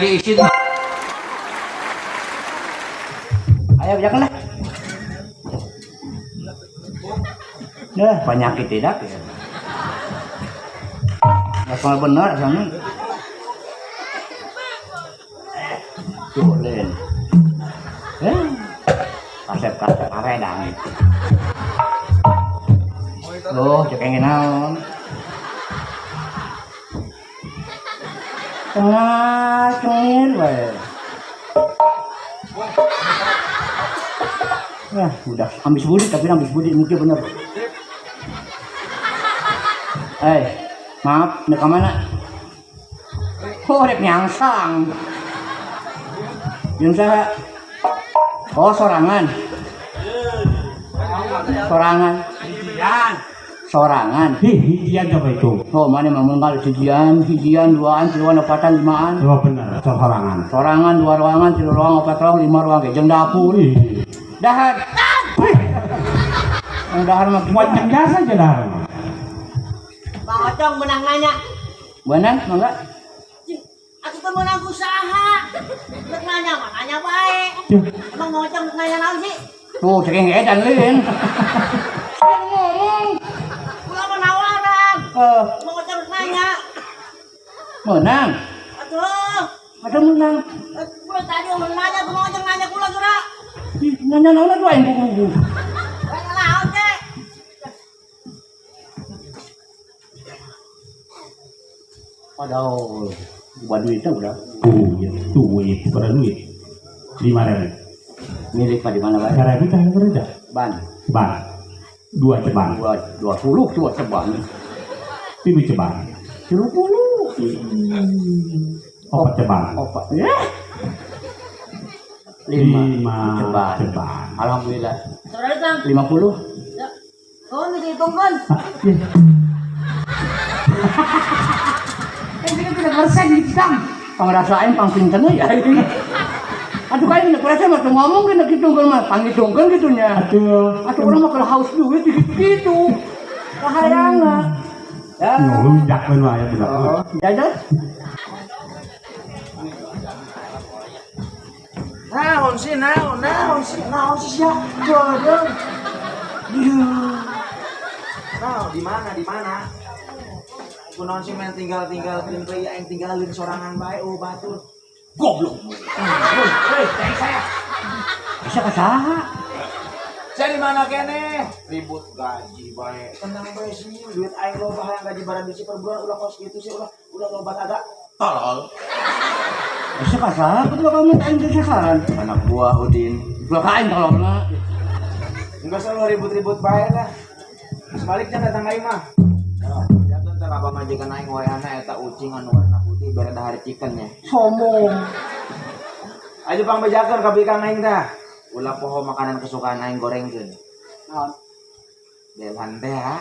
Diisin. Ayo bejakan lah. Nah, penyakit tidak ya. Nggak benar sana. Tuh, Len. Kasep-kasep aredang itu. Oh, cek yang naon. Tengah cengir we. Wah, udah ambis budi tapi ambis budi mungkin bener. Maaf, nek ka mana? Oh, rek nyangsang. Jeung saha? Oh, sorangan. Sorangan. Hijian. Sorangan. Ih, hijian coba itu. Oh, mana mau menggal hijian, hijian, duaan, tiluan, empatan, limaan. Oh, bener, sorangan. Sorangan, dua ruangan, tilu ruang, empat ruang, lima ruang, jeung dapur. Ih. Dahar. Yang dahar mah Buat yang biasa aja dahar. Bang Ocong menang nanya. Benar, mangga? Aku tuh menang usaha. Rek nanya mah nanya bae. Emang Bang Ocong nanya naon sih? Tuh, cek yang edan lin. Ngomong. Kula mah nawaran. Bang Ocong rek nanya. Menang. Atuh. Ada menang. Kula tadi mau nanya, Bang Ocong nanya kula geura. Ih, nanya naon atuh aing kuku. Nanya naon teh? Padahal buat duitnya udah. Oh, iya, duit, pada duit. 5.000. Milik pak di mana pak? 5.000 teh berapa? Ban. Ceban. 2 ceban. 20 dua ceban. 3 ceban. 30. 4 ceban. 4. Ya. 5 5 ceban. Ceban. Alhamdulillah. Saudara Kang. 50. Ya. Oh, ini dihitung kan? Iya. Ini tidak persen gitu, Kang. Pangrasain pang pinten ya. Aduh kayak nek persen mah ngomong kan hitungkeun mah panghitungkeun gitu nya. Aduh. Atuh urang mah kalau haus duit gitu-gitu. Kahayangna. Ya. Ngelunjak we nu aya budak. Oh, jajan. Naon sih, naon, naon sih, naon sih sia. Jodoh. Naon di mana, di mana? Kunaon sih main tinggal-tinggal gameplay aing tinggalin sorangan bae oh batur. Goblok. Hei, saya. Bisa ka saha? Saya di mana kene? Ribut gaji bae. Tenang bae sih, duit aing loba hayang gaji barang bisi per bulan ulah kos gitu sih ulah ulah loba agak tolol. Bisa ka saha? Kudu bakal minta aing sasaran. Anak buah Udin. Ulah ka aing tololna. Enggak selalu ribut-ribut bae lah. Sebaliknya datang aing mah. Ntar abah majikan aing wayahna eta ucing anu warna putih bere dahar chicken nya. Sombong. Ayo pang bejakeun ka bikang aing tah. Ulah poho makanan kesukaan aing gorengkeun. Naon? Delan teh ha.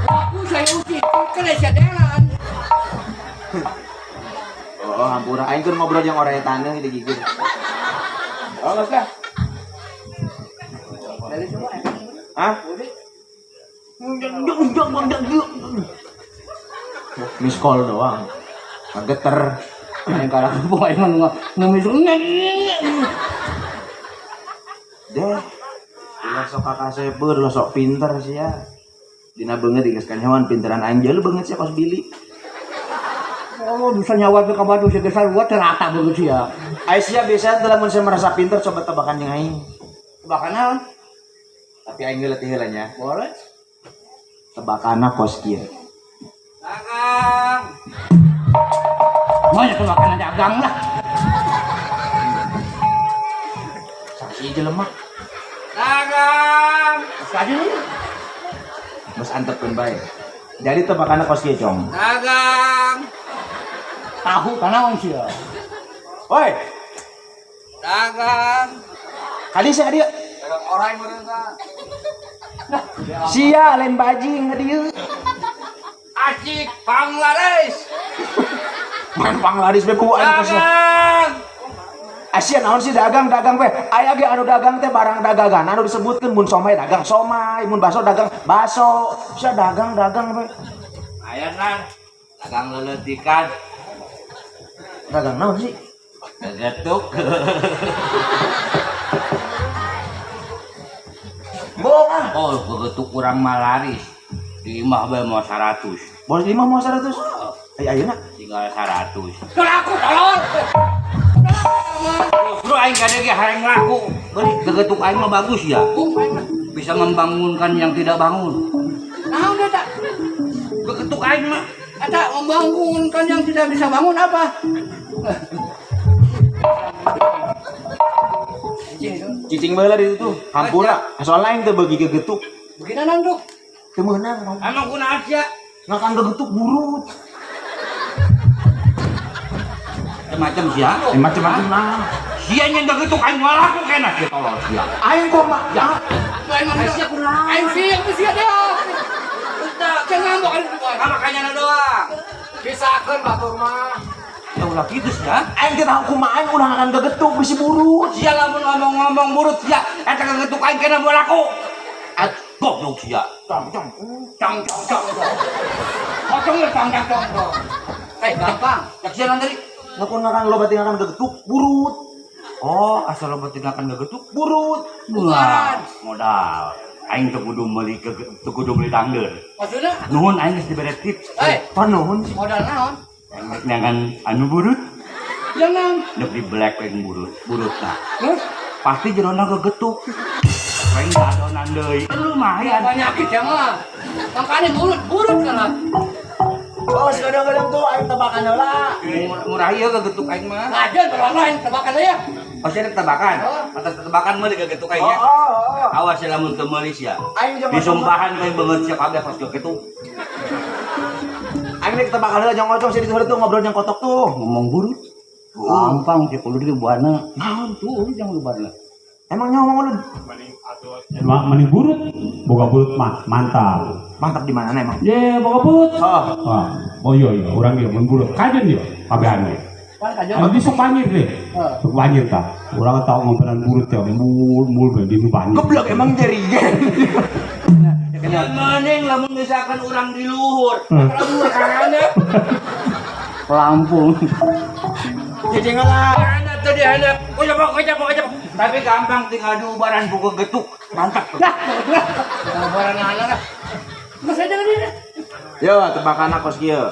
Aku saya ucing, kena sia delan. Oh, hampura aing keur ngobrol jeung orang taneuh di gigir. Oh, geus lah. Hah? Miss call doang. Kageter. Aing kalah poe mah nu miss. Deh. Ulah sok kakasepeur, ulah sok pinter sia. Dina beungeut geus kanyawan pinteran aing jauh beungeut sia kos Billy. Oh, bisa nyawa ke batu sia geus sarua teh rata beungeut sia. Ai sia biasa teh lamun sia merasa pinter coba tebakan jeung aing. Tebakan naon? Tapi aing leutik heula nya. Boleh. Tebakanna kos kieu. Dagang. Banyak tebakan dagang lah. Saksi jelema. Dagang. Saksi lu. Geus antepkeun bae. Jadi tebakanna kos kieu, Cong. Dagang. Tahu kanaon sia. Woi. Dagang. Kali sia dieu. Dagang orang meureun tah. Sia lain bajing ka dieu. Asik panglaris. Main panglaris be ku aing kos. Dagang. Asia naon sih dagang dagang we. Aya ge anu dagang teh barang dagangan anu disebutkeun mun somai dagang somai, mun baso dagang baso. Sia dagang dagang we. Aya kan dagang leletikan. Dagang naon sih? Gegetuk. Bohong ah. Oh, gegetuk kurang malaris. Di imah bae mau 100. Boleh lima mau 100. Ayo ayeuna. Tinggal 100. Teu laku tolol. Justru aing kade ge hayang laku. Beri gegetuk aing mah bagus ya. Bisa membangunkan yang tidak bangun. Naon eta? Gegetuk aing mah. Eta membangunkan yang tidak bisa bangun apa? Cicing baheula di situ. Hampura. Soalnya aing teu beuki gegetuk. Begini nanduk. Teu meunang. Emang kunaon sia? Ngakan gegetuk burut. Macam sia. Macam-macam nah. Sia nya gegetuk aing mah laku kena sia tolol sia. Aing kok mah. Ya. Aing siap sia dia. Jangan ngambek kan itu. Makanya na doang. Bisakeun batur mah. Ya ulah kitu sia. Aing teu tahu kumaha aing ulah ngakan gegetuk bisi burut. Sia lamun ngomong-ngomong burut sia, eta gegetuk aing kena moal laku. At goblok sia. Cong cong. Cong cong cong. Pocong lah tang tang tong. Eh, gampang. Cak sia naon tadi? Ngakun ngakan loba tinggalkan gegetuk burut. Oh, asal loba tindakan gegetuk Burut. Wah, modal. Aing teu kudu meuli teu kudu meuli tangger. Maksudnya? Nuhun aing geus dibere tips. Eh, Panuhun sih. modal naon? Aing rek neangan anu burut, Jangan. neuk di black aing burut, burutna. Terus Pasti jerona gegetuk. Aing adonan deui. Lumayan. penyakit ya mah. Makanya burut, burut kalah. Oh, kadang-kadang tuh aing tebakan heula. Murah ieu gegetuk aing mah. Ngajen kalau lain tebakan aja. Pasti ada tebakan. Atas tebakan meuli gegetuk aing nya. Oh, oh. Awas ya lamun teu meuli sia. Aing jeung Disumpahan kayak banget sia kabeh pas gegetuk. Aing rek tebakan heula jeung ngocong sih di tuh ngobrol jeung kotok tuh. Ngomong burut. Gampang sih perlu di buana. Naon tuh jangan lupa. Emang nyawa lu Mending burut, boga burut mah mantap. mantap di mana emang? Ye, boga burut. Oh. Ah, oh iya iya, urang ieu mun burut kajen ieu kabehan ge. Kan kajen. Nanti sok banjir deh. Sok banjir tah. Urang tau ngomperan burut ya, mul mul bae di nu banjir. Goblok emang jerigen. Ya mending lamun misalkan urang di luhur. Luhur kana. Pelampung. Cicing lah. Kana tadi handap. Kocok kocok. Tapi gampang tinggal diubaran buku getuk. Mantap. Dah, dah. Ubaran anak lah. Mas aja kan. Yo, tebakan kos kieu.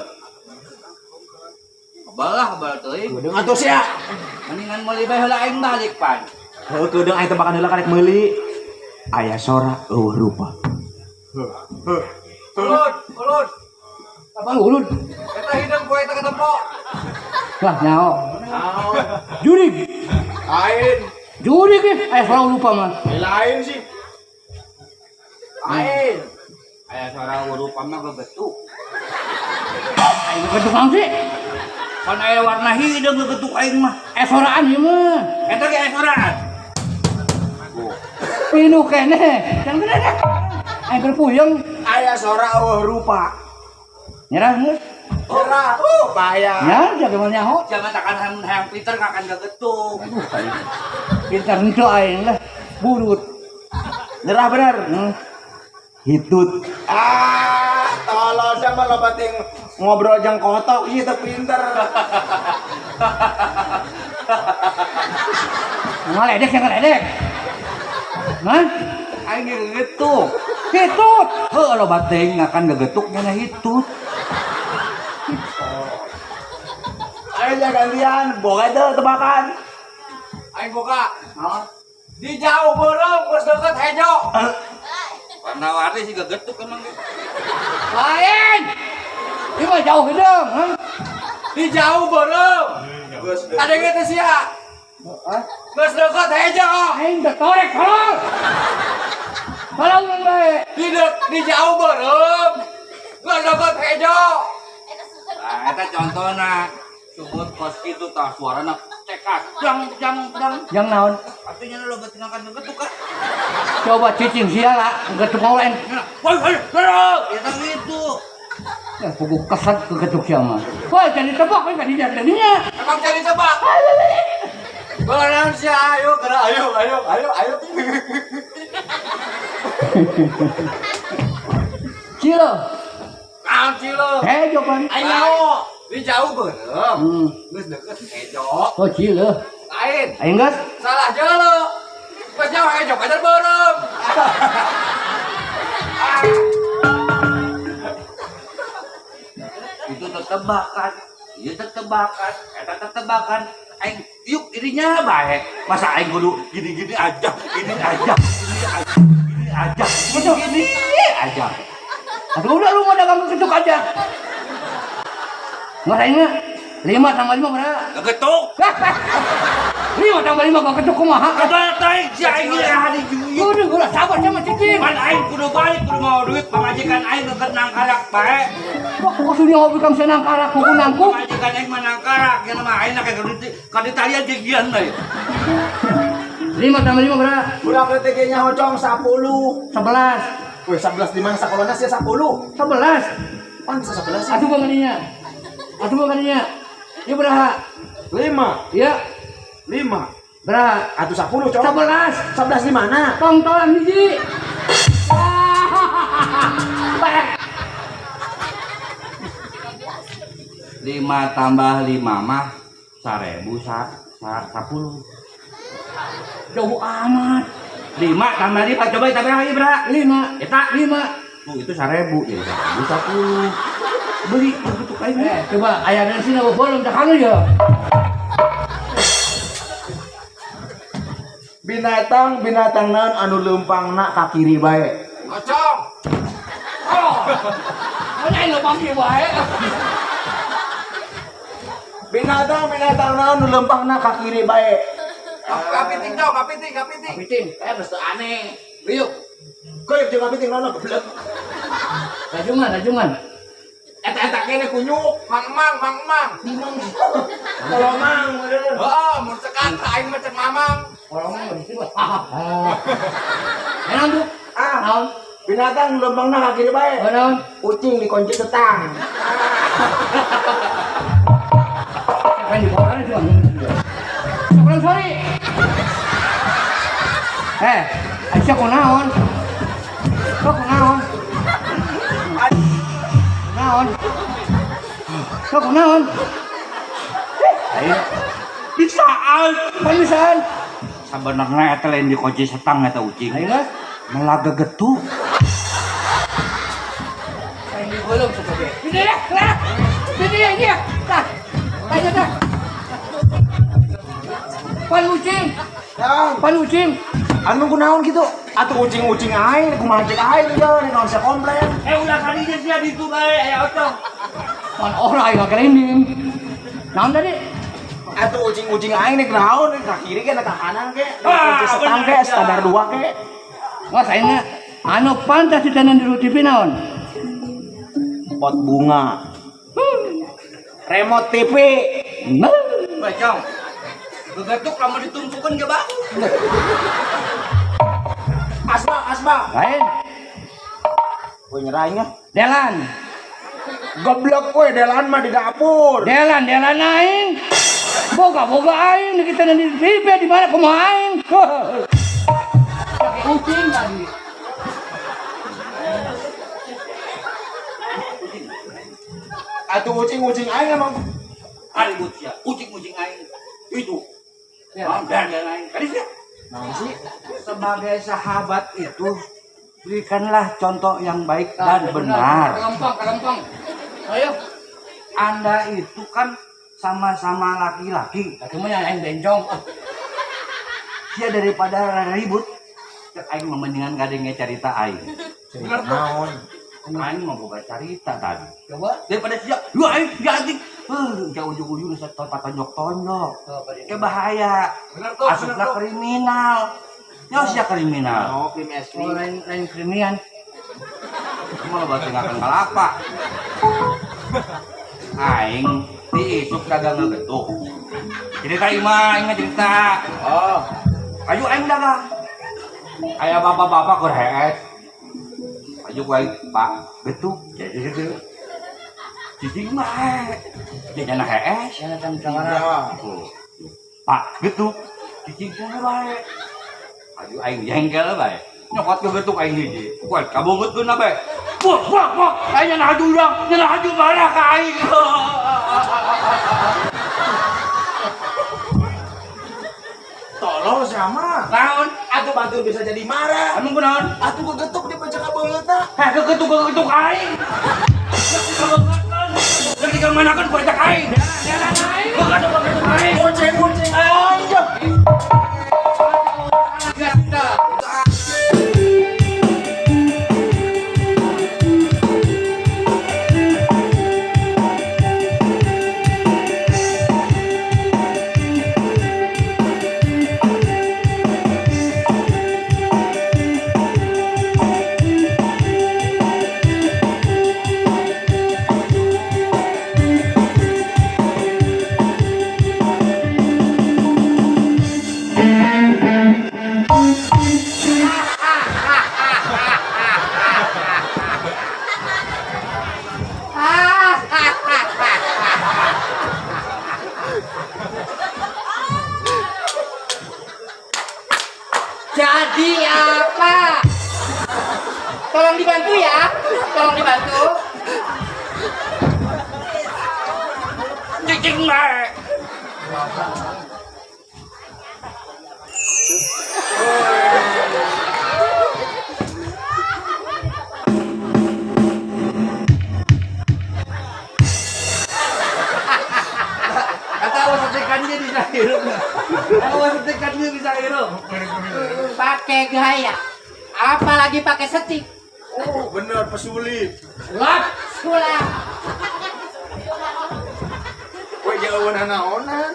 Balah bal teuing. Kedeung atuh sia. Mendingan meuli bae heula aing balik pan. Heuh kedeung aing tebakan heula karek meuli. Aya sora eueuh rupa. Ulun, ulun. Apa ulun? Eta hideung poe eta ketempo. Wah, nyao. Jurig. Lain. Jurig eh selalu lupa mah. Lain sih. Lain. Aya suara rupa mah gegetuk. Aing gegetuk naon sih? Pan aya warna hideung gegetuk aing mah. Esoraan ieu mah. Eta ge esoraan. Pinu keneh. Yang bener dah. Aing keur puyeng. Aya sora eueuh rupa. Nyerah geus. Ora, bahaya. Ya, jaga mah nyaho. Jangan takkan hayang pinter kakan gegetuk. Pintar henteu aing lah. Burut. Nyerah bener. Hitut. Ah, tolol sama loba ting ngobrol jeung kotok ieu teh pinter. Ngaledek ya ngaledek. Hah? Aing gegetuk. Hitut. Heuh loba teuing ngakan gegetuk nya hitut. Ayo jangan gantian, boga teu tebakan. Aing boga. Di jauh beureum geus deukeut hejo. Warna-warni sih gegetuk emang. Lain. Ieu mah jauh hideung, hah? Di jauh beureum. Ada gitu sia. Geus deukeut hejo. Aing teh torek tolol. Tolong nang bae. Di jauh beureum. Geus deukeut hejo. Nah, eta contohna. Sumut kos kitu tah suarana cekas. Jang jang jang. Yang naon? Artinya lo gegetuk gegetuk kan. Coba cicing sia lah, gegetuk mau lain. Woi, woi, woi. Eta gitu. Ya, puguh kesat kegetuk sia mah. Wah, jadi tebak we kadinya jadinya. Emang jadi tebak. Berenang sia ayo gerak ayo ayo ayo ayo. Cilo. Naon cilo? Hejo pan. Ayo. Di jauh beureum. Geus deket hejo. Oh, cileuh. Lain. Aing geus. Salah jelo. Geus jauh hejo pacar beureum. Itu tetebakan. Ieu tetebakan, eta tetebakan. Aing yuk dirinya bae. Masa aing kudu gini-gini aja, gini aja, gini aja, gini aja, gini aja. Aduh, udah lu mau dagang ketuk aja. Ngerainnya 5 tambah 5 berapa? Gegetuk. 5 tambah 5 gak ketuk kumaha? Ketuk aing si aing hari juyu. Udah, udah sabar sama cicing. Pan aing kudu balik kudu mau duit pamajikan aing ngeukeut nangkarak bae. Wah, kok sudah hobi kang senang karak kuku nangkuk. Pamajikan aing mah nangkarak nya mah aing ka ka ditalian jigian deui. 5 tambah 5 berapa? Urang teh nya hocong 10. 11. Weh 11 di mana sakolana sia 10. 11. Pan bisa 11 sih. Atuh bang kadinya. Atuh bang kadinya. Ya berapa? 5. Ya. 5. Berapa? Atuh 10, Cong. 11. 11 di mana? Tongtolan hiji. Baik. 5 tambah 5 mah 1000 10. Jauh amat. 5 tambah 5 coba tambah lagi berapa? 5. Eta 5. Tuh itu 1000 jadi 1010. Beli begitu aing. Coba ayah dari sini bolong tak kangen ya. Binatang binatang naon anu leumpangna ka kiri bae. Ocong. Oh. Mana aing leumpang kieu bae. Binatang binatang naon anu leumpangna ka kiri bae. Kapiting dong, kapiting, kapiting. Kapiting. Mesti aneh. Riuk. Koyok jeung kapiting naon goblok. Rajungan, rajungan. Eta-eta kene kunyuk. Mang mang, mang mang. Kolomang bener. Heeh, mun cekan aing mah cek mamang. Kolomang di sini. Ah. Enak tuh. Ah, Naon? binatang leumpangna ka kiri bae. Oh, naon? Ucing dikunci tetang. Kan di koran cuma. Kurang sorry. Aisyah kunaon? Kok kunaon? Kunaon? Kok kunaon? Aing bisaan. Pan bisaan. Sabenerna eta lain dikunci setang eta ucing. Ayo geus. Melaga getuk. Aing digolong sebagai. Ini ya, lah. Ini ya, ini ya. Tah. Ayo dah. Pan ucing, Yang pan ucing. anu kunaon gitu? Atuh ucing-ucing aing, kumaha cek aing ieu naon sia komplain. Ulah kadinya sia ditu bae aya ocong. Pan ora aing ngagelinding. Naon tadi? Atuh ucing-ucing aing nek naon ka kiri ke ka kanan ke. Kunci setang ke standar 2 ke. Wah, saya anu pantas ditanan di TV naon? Pot bunga. Remote TV. Nah. Bacong. Gegetuk lamun ditumpukeun ge bau. Asma, asma. Lain. Gue nyerah aing ah. Delan. Goblok we delan mah di dapur. Delan, delan aing. Boga-boga aing kita di TV di mana kumaha aing. Pakai ucing tadi. Atuh ucing-ucing aing emang Ribut sia, ucing-ucing aing. Itu. Ya. Dan aing. Tadi sia. naon sih? Sebagai sahabat itu berikanlah contoh yang baik dan benar. Kalempang, kalempang. Ayo. Anda itu kan sama-sama laki-laki. Cuma yang aing bencong. Sia daripada ribut, cek aing mendingan kadenge carita aing. Cerita naon? Aing mau boga carita tadi. Coba. Daripada sia, lu aing sia anjing. Heuh, ujung-ujung geus tonjok-tonjok. Ke bahaya. Bener tuh, bener Asupna tuh. kriminal. Nya sia kriminal. Oh, krim es Oh, krim. lain lain krimian. Malah batu ngakan kalapa. Aing diisuk dagang ngegetuk. Cerita imah, aing mah cerita. Oh, Ayo aing dagang. Aya bapak-bapak keur hees. Ayo ku aing, Pak, getuk. Jadi gitu. Cicing mah dia jana hees. Jangan datang cawara. Oh. Pak, getuk. Cicing teh bae. Ayo aing jengkel bae. Nyokot ke getuk aing hiji. Kuat kabungut geuna bae. Wah, wah, wah. Aing nyana haju urang, nyana haju marah ka aing. Tolol sama. Naon? Atuh batur bisa jadi marah. Emang kunaon? Atuh kegetuk di pecah kabeuleuta. Heh, kegetuk-kegetuk aing. Lagi ka manakeun pajak aing. Kegetuk-kegetuk aing. Kucing-kucing aing. Jadi apa? Tolong dibantu ya. Tolong dibantu. Cicing bae. Kata awas setekan dia bisa hirup. Awas setekan dia bisa hirup. Pakai gaya. Apalagi pakai setik. Oh, bener pesulit. Lap, sulap. Weh jauh naonan.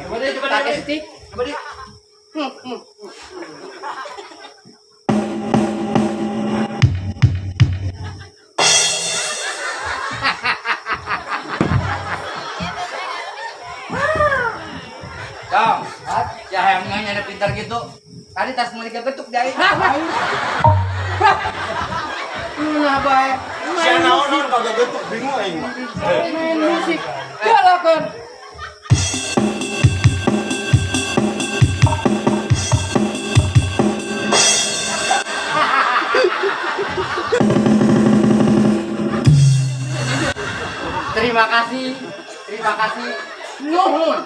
Coba deh, coba deh. Pakai setik. Coba deh. Dong, ya yang nanya ada pintar gitu. Tadi tas mau diketuk dari. Nah, baik. Sia naonan kagak getuk bingung aing mah. Main musik. Galakan. Terima kasih. Terima kasih. Nuhun.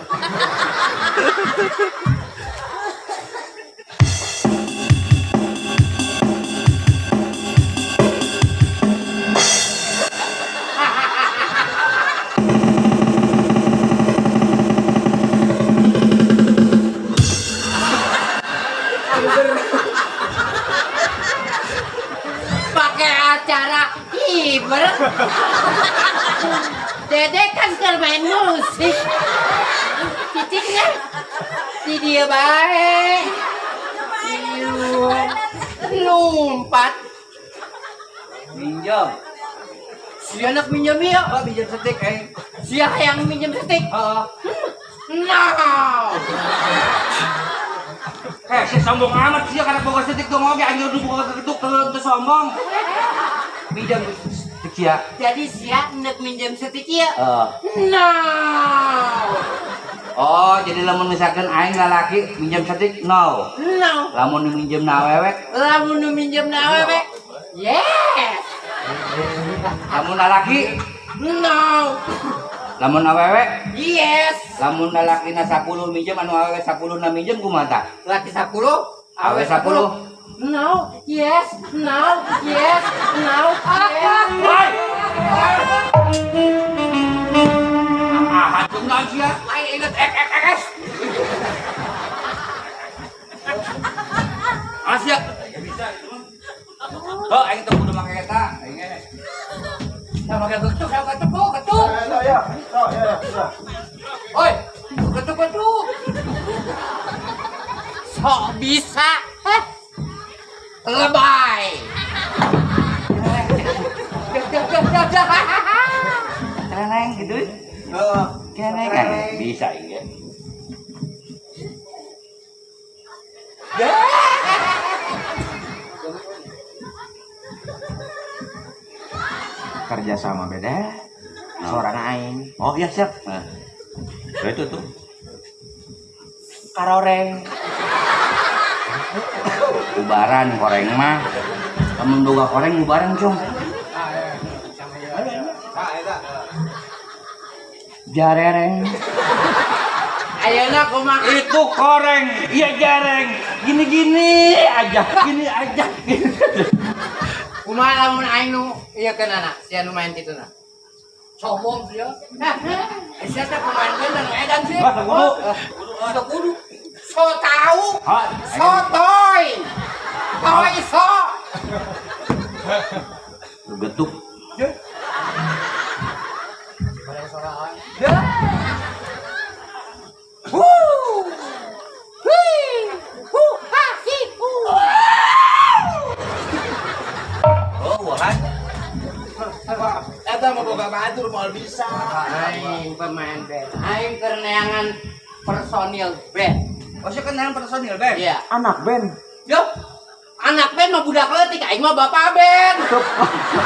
Pakai acara hiber. Dede kan keur main musik. Cicingnya si dia baik. Lompat. Minjem. Si anak minjem ya. Oh, minjem setik eh. Siapa yang minjem setik? Heeh. No. Si sombong amat sih karena boga setik dong oge anjir du boga kegetuk teu sombong. Minjem setik ya. Jadi sia nek minjem setik ya? Heeh. No. Oh, jadi lamun misalkan aing lalaki minjem setik no. No. Lamun minjem na awewe, Lamun nu minjem na awewe. Yes. lamun lalaki, No. lamun awewe, Yes. lamun lalaki na 10 minjem anu awewe 10 na minjem kumaha tah? Laki 10, Awe 10. No, yes, no, yes, no, yes. Woi. Ah, hancur naon sia? Lain inget ek ek ek. Ah sia. Bisa itu mah. Oh, aing teu kudu make eta. Aing ge. Sama ketuk, sama ketuk, ketuk. Ya, ya, ya. Oi, ketuk, ketuk. Sok bisa. Hah? Lebay. Keren aing gitu. Heeh. Keren aing kan bisa aing ge. Kerja sama beda. Seorang aing. Oh iya siap. Nah. Itu tuh. Karoreng. Ubaran koreng mah. Lamun boga koreng nu bareng cung. Jarereng. Ayeuna kumaha? Itu koreng, iya jareng. Gini-gini aja, gini aja. Kumaha lamun aing nu ieu keunana, sia nu main kituna. Sombong sih ya. Hah, sia teh pemain band anu edan sih. Wah, kudu. Teu kudu. So tau. Ha, So toy. Toy so. Getuk. Wuh. Wih. Hu ha hi hu. Oh, wah. Eta mau boga batur moal bisa. Aing pemain band. Aing keur neangan personil band. Oh, sih kenalan personil, Bang. Iya. Anak band. Yo. Anak band mah budak leutik, aing mah bapak band.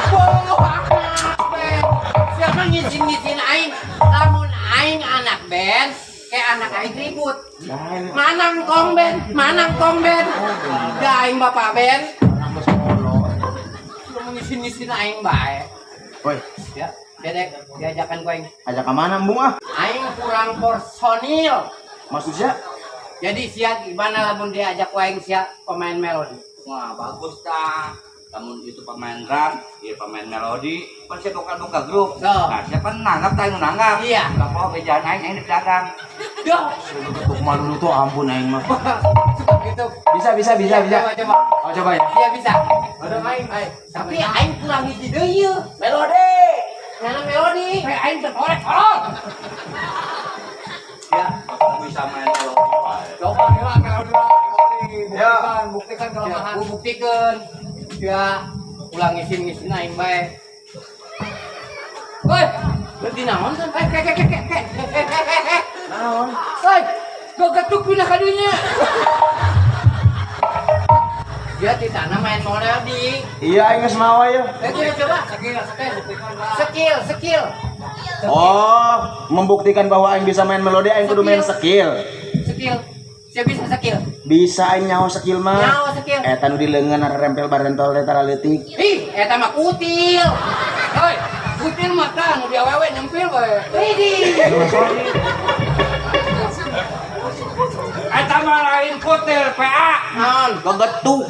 Boluh anak band. Siapa ngizin-ngizin aing? Lamun aing anak band, kayak anak aing ribut. Manang kong band, manang kong band. Da aing bapak band. Lu mau ngizin-ngizin aing bae. Woi, Ya, dedek diajakan ku aing. ajak ke mana embung ah? Aing kurang personil. Maksudnya? Jadi sia gimana lamun diajak ku aing sia pemain melodi? Wah, bagus dah. Namun itu pemain drum, dia pemain melodi, kan saya buka grup. So. Nah, siapa nanggap, tak yang nanggap. Iya. Gak mau bejaan aing, aing di belakang. Yo, Tuh malu tuh ampun aing mah. gitu. Bisa bisa bisa bisa. Coba coba. Oh coba ya. Iya bisa. Aing. Tapi aing kurang hiji deui ieu. Melodi. Nyana melodi. Kayak aing terkorek tolong. Ya, Bisa main melodi. Coba heula melodi lah, melodi. Buktikan, buktikan ya, kelemahan. gua buktikeun. Ya, ulang ngisin-ngisin aing bae. Woi, berarti naon kan? Eh, ke ke ke ke ke. Eh, eh, eh, eh. Naon? Hei, gegetuk pindah ka dinya. Dia di tanah main melodi. Iya aing geus mawa ya. Eh, coba coba. Skill, skill. Oh, membuktikan bahwa aing bisa main melodi aing kudu main skill. Skill. Siapa bisa skill? Bisa aing nyaho skill mah. Nyaho skill. Eta nu di leungeun rempel barentol teh tara leutik. Ih, eta mah kutil. Hei, kutil mata nu di awewe nyempil bae. Widih. Eta mah lain kutil, PA. Naon? Gegetuk.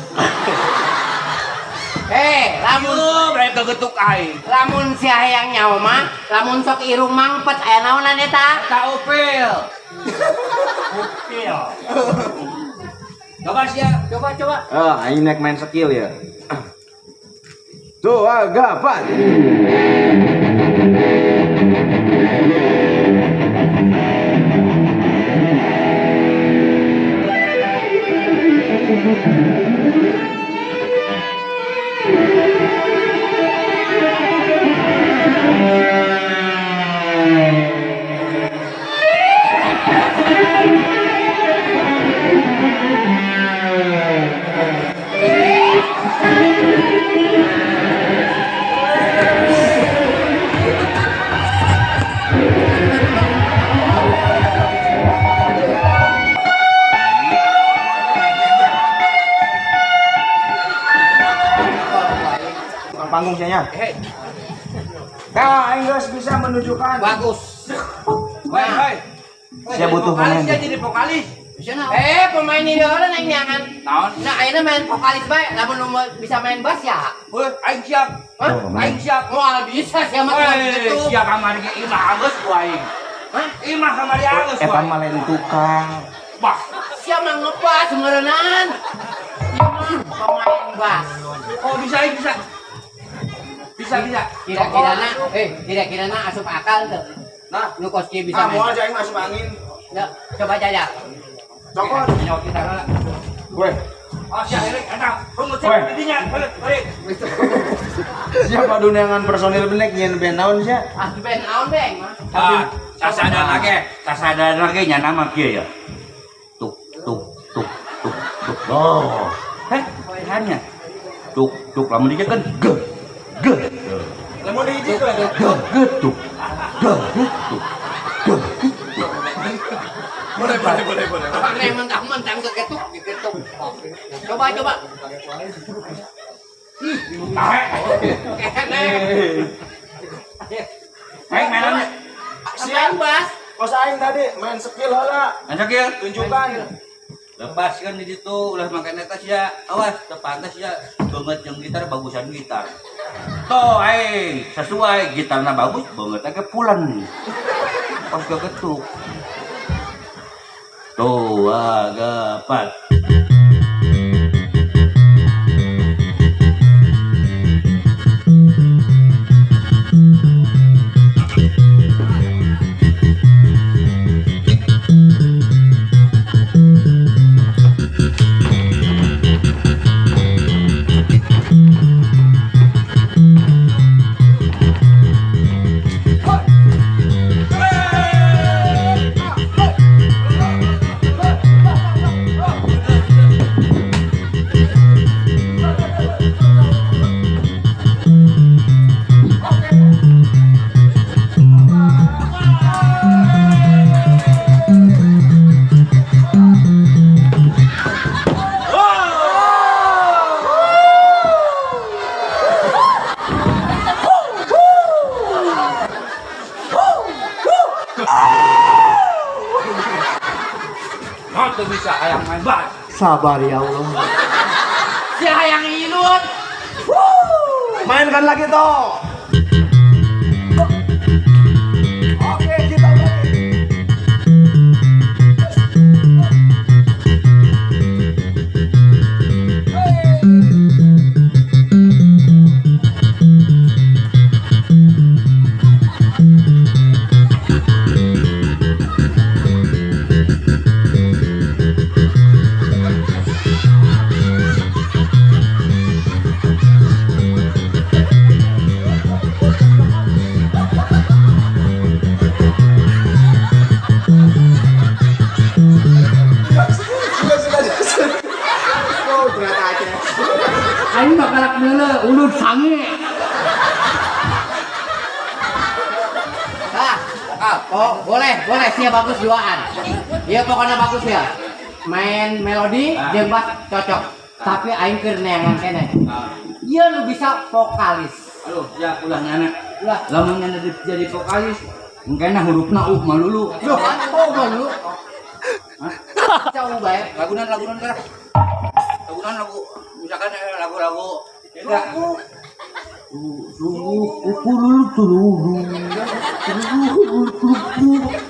Eh, lamun Aduh, lain gegetuk aing. lamun si hayang nyaho mah, lamun sok irung mangpet aya naonan eta? Eta upil. Upil. Coba sih ya. Coba coba. Ah, aing nek main skill ya. Tuh, agak apa? Tukang panggung sia nya. Hei, Nah, aing geus bisa menunjukkan. Bagus. hei, hei. Saya butuh Vokalis pemain. dia jadi vokalis. Eh, pemain ini orang aing nyangan. Naon? Nah, ayeuna main vokalis bae, lamun nu bisa main bass ya. Woi, aing siap. Hah? Aing siap. Moal bisa sia mah tukang Woi, gitu. siap kamari ge imah geus ku aing. Hah? Imah kamari geus ku Eta aing. mah lain tukang. Bah, Sia mah ngebas meureunaan. Ieu mah pemain bass. oh bisa aing bisa. Bisa bisa. Kira-kira na, kira-kira na asup akal tuh. Nah, Nu kos kieu bisa ah, main. moal aja aing masuk angin. Ya, coba aja. Cokot. Nyawa kita lah. Weh, Oh, siap Erik, eta. Rungut Woi. siap didinya. Balik, balik. siapa dunangan personil benek nyeun band naon sia? Ah, band naon beng mah. Ah, sasadana ge nya nama kieu ya. Tuk tuk tuk tuk tuk. Oh. Heh, hanya. Tuk tuk lamun dijekeun ge ge. Lamun dihijikeun. Ge ge tuk. Ge ge tuk. Ge ge tuk. Boleh, boleh, boleh, boleh. Aneh mentang-mentang kegetuk, kegetuk. Coba coba. Tahe. Aing mainannya. Siang bas. Kos aing tadi main skill heula. Main skill. Tunjukkan. Lepaskan di situ ulah makan atas ya. Awas, terpantas ya. Banget yang gitar bagusan gitar. Toh aing sesuai gitarna bagus banget agak pulang. Pas gak ketuk. Tuh agak pat. Tuh bisa hayang main bass. Sabar ya Allah. Si hayang ilun. Mainkan lagi toh. Oke, kita balik. Sudah. Oh, berat aja. Aing mah kalak neuleuh ulun sange. Ah, oh, boleh, boleh. Sia bagus duaan. Iya pokoknya bagus ya. Main melodi, jeung bass cocok. Tapi aing keur neangan keneh. Iya lu bisa vokalis. Aduh, ya ulah nyana. Ulah. Lamun nyana jadi vokalis, mungkin hurufna u malulu. Loh, oh malu. Cau bae. Lagunan lagunan lah. Lagunan lagu misalkan lagu-lagu beda.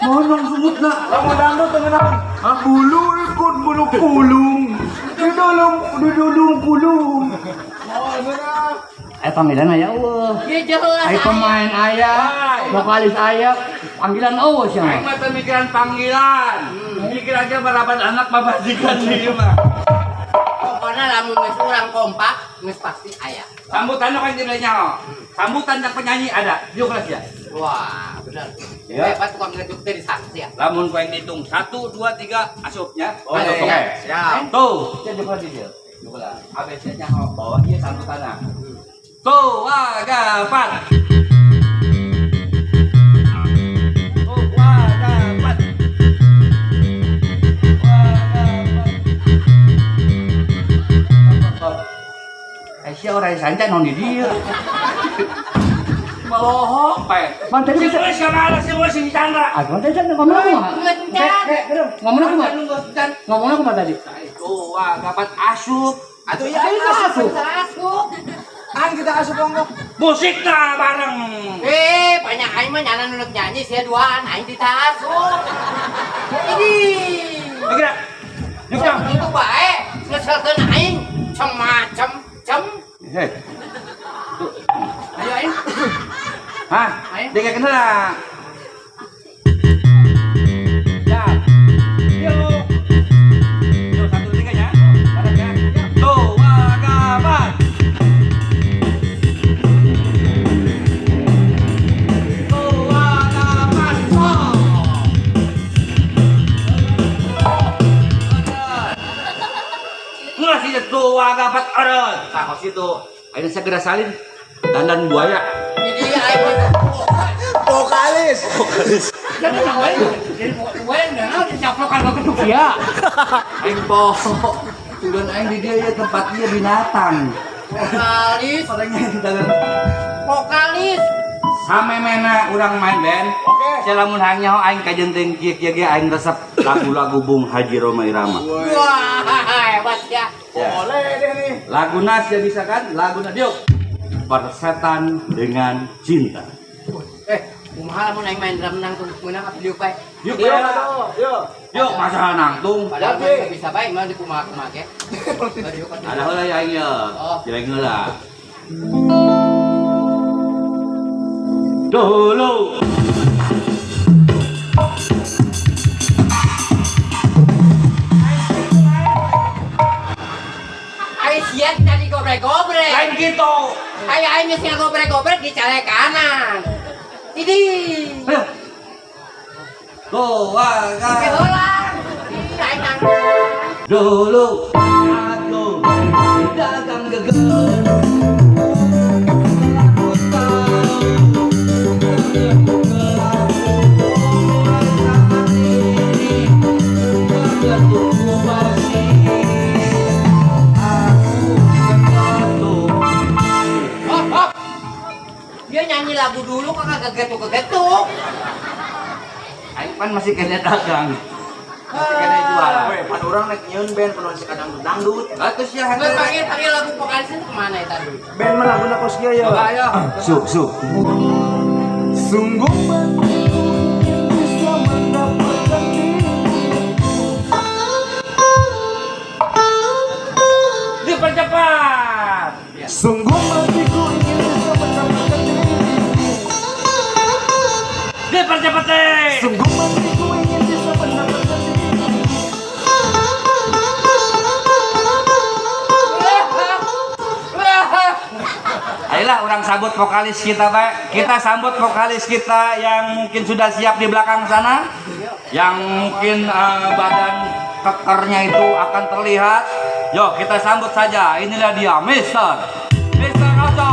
Mana sebutna? Lagu dangdut tengenang. Bulu ikut bulu kulung. Di dalam di dalam kulung. Oh, benar. Panggilan aya eueuh. Ya jelas. Ai pemain aya, vokalis aya, panggilan eueuh sia. Aing mah teu mikiran panggilan. Mikir aja baraban anak pamajikan ieu mah. Pokoknya lamun geus urang kompak, geus pasti aya. Sambutan kan jadi nyaho. Sambutan yang penyanyi ada. Diuk lah sia. Wah, bener. Ya. Hebat tukang ngejuk teh di saksi ya. Lamun ku aing dihitung 1 2 3 asupnya. Oke. Oke. Siap. Tuh, dia juga di dia. Juga lah. ABC nyaho bawa ieu sambutanna. Tuh, agapat. Tuh, agapat. Aisyah orang sanca non di dia. Malohok, pe. Bang tadi Si bisa. Wes kamana si Wes si Chandra. Ah, bang tadi ngomong aku mah. Ngencan. Ngomong aku mah. Ngomong aku mah tadi. Tuh, agapat asup. Atuh iya aing asup. Asup. Aing kita asup ongkok. Musikna bareng. Banyak aing mah nyana nuluk nyanyi sia duaan aing ditasup. Ini. Kira. Yuk, Kang. Itu bae ngeselkeun aing cem-macem cem. Hei. Ayo aing. Hah? Ayo. Dia kayak kenal lah. Ya. Yuk. Yuk, 1, 3 ya. Bareng ya. Tuh, agapat. Tuh, agapat. Nggak sih, tuh, agapat. Aduh. Nah, kos itu. Akhirnya segera salin. Dandan buaya. Jadi aing mah Vokalis. Jadi jadi buaya enggak dicaplokan ke ketuk ya. Aing poho. Tujuan aing di dia ya tempat dia binatang. Vokalis. Vokalis. Samemena urang main band. Oke. Sia lamun hayang nyaho aing kajenting kieu kieu ge aing resep lagu-lagu Bung Haji Rhoma Irama. Wah, hebat ya. Ya. Boleh deh nih. Laguna sia bisa kan? Laguna diuk. Persetan dengan cinta. Kumaha lamun aing main drum nangtung meunang apa diuk bae. Yuk, Yuk, ya. yuk. Yuk, masalah nangtung. Padahal Jadi. mah bisa bae mah di kumaha-kumaha ge. Diuk atuh. Ada heula ya aing ya. Oh. Jelek heula. Dulu. Aing sia tadi gobrek-gobrek. Lain gitu. Ayo aing geus ngagobrek-gobrek dicalek kanan. Ini. Ayo. Dua, Oke, heula. Ih, aing nangtung. Dulu aku dagang geger. Aku tahu saat ini gegetukku bersih. Aku gegetuk. Hop, hop. Dia nyanyi lagu dulu kok kagak gegetuk-gegetuk. Aing pan masih kena dagang. Masih kena jualan. Weh, pan urang rek nyieun band penuh si kadang dangdut. Bagus ya. Nggak panggil panggil lagu vokalis itu kemana ya tadi? Band mah laguna kos kieu ya. Coba ayo. Su, su. Sungguh matiku ingin bisa mendapatkan dirimu. Dipercepat. Sungguh matiku ingin bisa mendapatkan dirimu. Dipercepat deh. Sungguh matiku ingin bisa mendapatkan dirimu. Ayolah orang sambut vokalis kita, Pak. Kita sambut vokalis kita yang mungkin sudah siap di belakang sana. Yang mungkin badan kekernya itu akan terlihat. Yo, kita sambut saja. Inilah dia, Mister Ojo.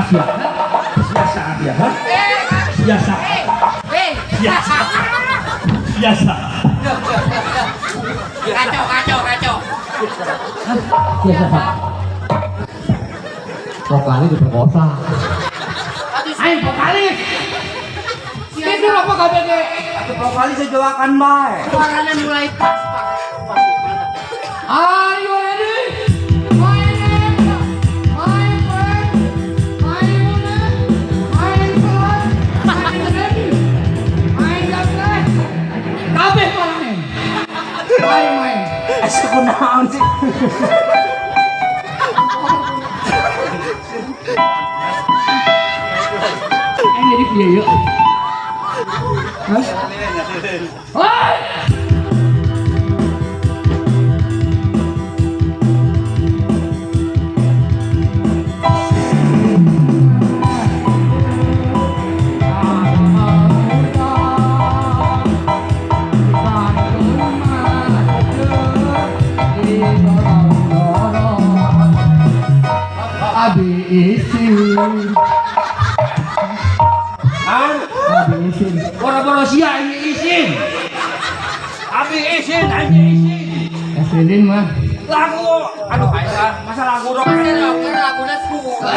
Sia, sia, sia, ha? Biasa, biasa, biasa. Kacau, kacau, kacau. Biasa. Vokalis diperkosa. Aduh, Aing vokalis. Itu apa kabeh ge? Atuh vokalis sejawakan bae. Suaranya mulai pas, Pak. Pak, mantap. Are you ready? My name, my friend, my owner, my son, my ready, my doctor. Kabeh main. Main main. Asa kunaon sih? Aing jadi piye yuk? Hah? Hei! Abi isin, abi isin. Boro-boro sia ini isin. Abi isin, abi isin. Esilin mah. Lagu, aduh ayo ah, masa lagu rock. Pasti rocker laguna suka.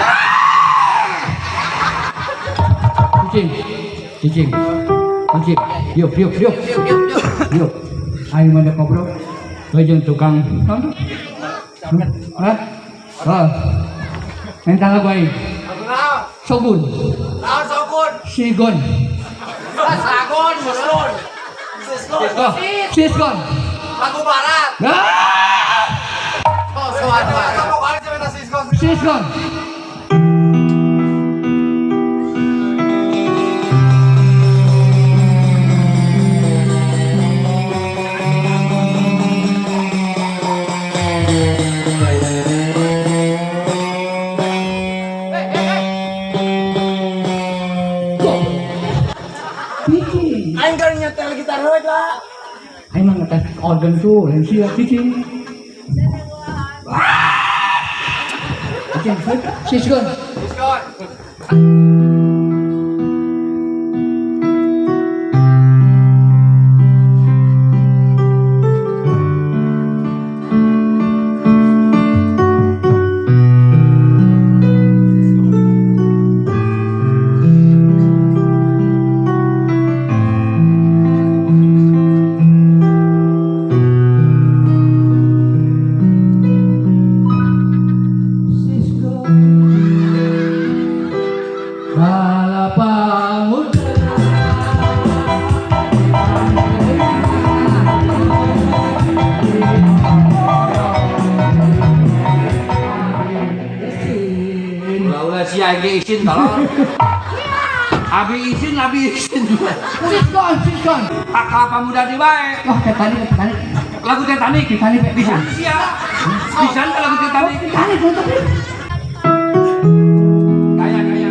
Cicing, cicing, cicing. Yuk, yuk, yuk, Yuk, yuk, yuk. yuk. Ayo mana ngobrol? Kowe tukang. Hah? Hah? Minta lagu aing. Sogun. Lawan Sogun. Sigon. Sagon, Musun. Oh, Siskon. Lagu barat. Ah! Oh, soan barat. Siskon. Go. Cici. Aing keur nyetel gitar heula lah. Aing mah ngetes organ tuh, lain sia Cici. Oke, Siskon. Siskon. Siskon. Kalapa muda. Ulah-ulah si aing isin tolong. Abi isin, abi isin. Siskon, Siskon. Hak kelapa muda di bae. Wah, Titanic, Titanic. Lagu Titanic. Titanic, Pak. Bisa sia. Bisa lagu Titanic. Titanic, untuk Gaya gaya.